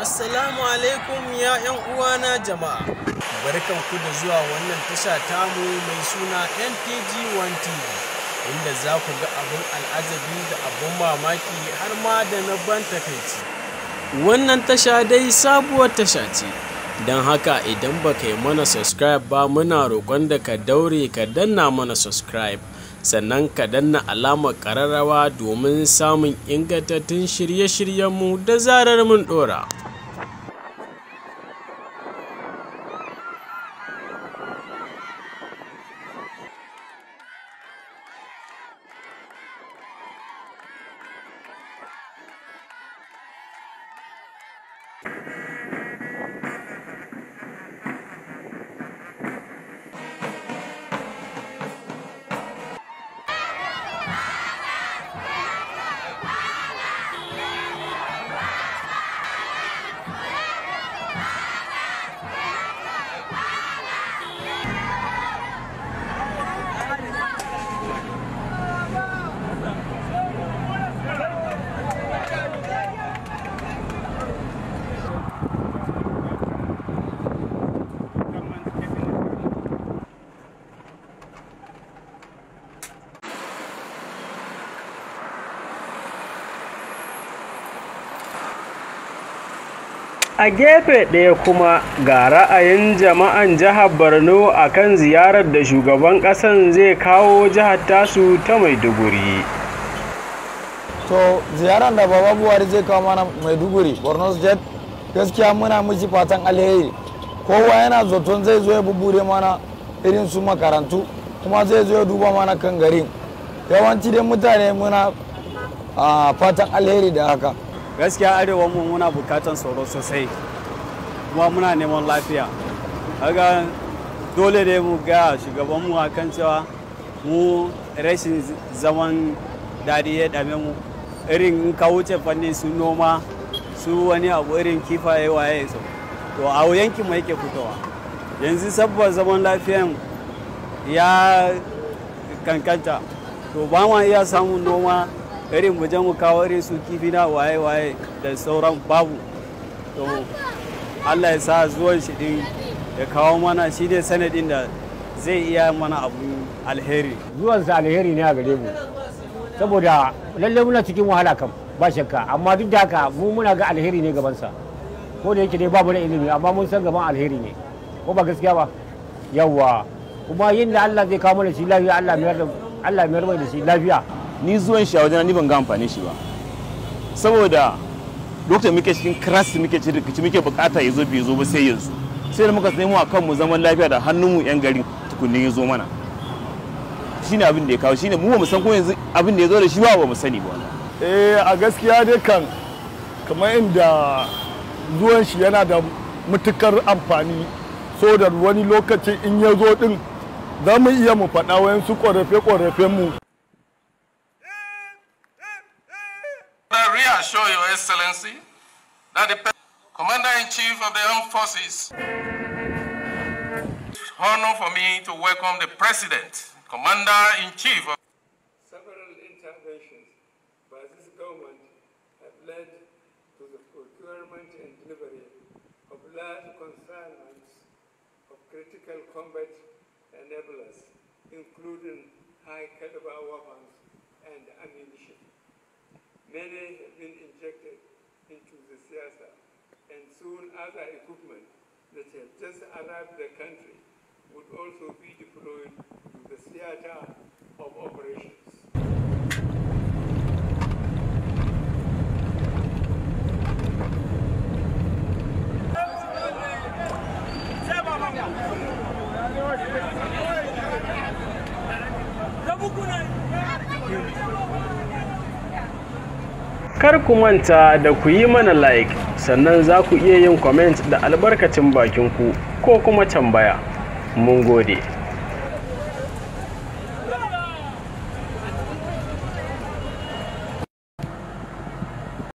Assalamu alaikum ya 'yan uwana jama'a. Barkanku da zuwa wannan tasha tamu mai suna NTG 1 TV, inda za ku ga abun al'ajabi da abun mamaki har ma da na ban takaici. Wannan tasha dai sabuwar tasha ce, don haka idan ba ka yi mana subscribe ba, muna roƙon da ka daure ka danna mana subscribe, sannan ka danna alamar ƙararrawa domin samun ingantattun shirye-shiryenmu da zarar mun ɗora. A gefe ɗaya kuma, ga ra'ayin jama'an jihar Borno a kan ziyarar da shugaban ƙasan zai kawo jihar tasu ta Maiduguri. To, ziyarar da Baba Buhari zai kawo mana Maiduguri, Borno State, gaskiya muna mishi fatan alheri. Kowa yana zaton zai zo ya bubure mana irin su makarantu, kuma zai zo ya duba mana kan garin. Yawanci dai mutane muna fatan alheri da haka. Gaskiya arewa mu muna bukatan tsaro sosai, kuma muna neman lafiya. Kaga dole ne mu ga shugabanmu akan cewa mu rashin zaman daɗi ya dame mu, irin in ka wuce fannin su noma, su wani abu irin kifaye waye so, to a yankin mu yake fitowa. Yanzu saboda zaman lafiyan ya kankanta, to ba ma iya samun noma irin mu je mu kawo irin su kifi na waye-waye da sauran babu. To, Allah ya sa zuwan shi din ya kawo mana shi ne sanadin da zai iya mana abu alheri. Zuwansa alheri ne a gare mu, saboda lalle muna cikin wahala kam, ba shakka, amma duk da haka mu muna ga alheri ne gabansa. Ko da yake dai babu da ilimi, amma mun san gaban alheri ne, ko ba gaskiya ba? Yawwa, kuma yin da Allah zai kawo mana shi lafiya, Allah mayar mai da shi lafiya. Ni zuwan shi a wajen ni ban ga amfani shi ba, saboda lokacin muke cikin crisis, muke cikin rikici, muke bukata ya zo, bai zo ba sai yanzu. Sai da muka nemo a kanmu zaman lafiya da hannunmu yan garin tukunnin ya zo mana. Shine abin da ya kawo, shine mu ba mu san ko yanzu abin da ya zo da shi ba, ba mu sani ba. Eh, a gaskiya dai kan kamar inda zuwan shi yana da matukar amfani, so da wani lokaci in ya zo din za mu iya mu faɗa wayansu ƙorafe-ƙorafen mu. I reassure Your Excellency that the Commander-in-Chief of the Armed Forces, it's honor for me to welcome the President, Commander-in-Chief of Several interventions by this government have led to the procurement and delivery of large consignments of critical combat enablers, including high-caliber weapons and ammunition. Many have been injected into the theater, and soon other equipment that have just arrived the country would also be deployed to the theater of operations. Kar ku manta da ku yi mana like, sannan za ku iya yin comment da albarkacin bakinku ko kuma tambaya. Mun gode.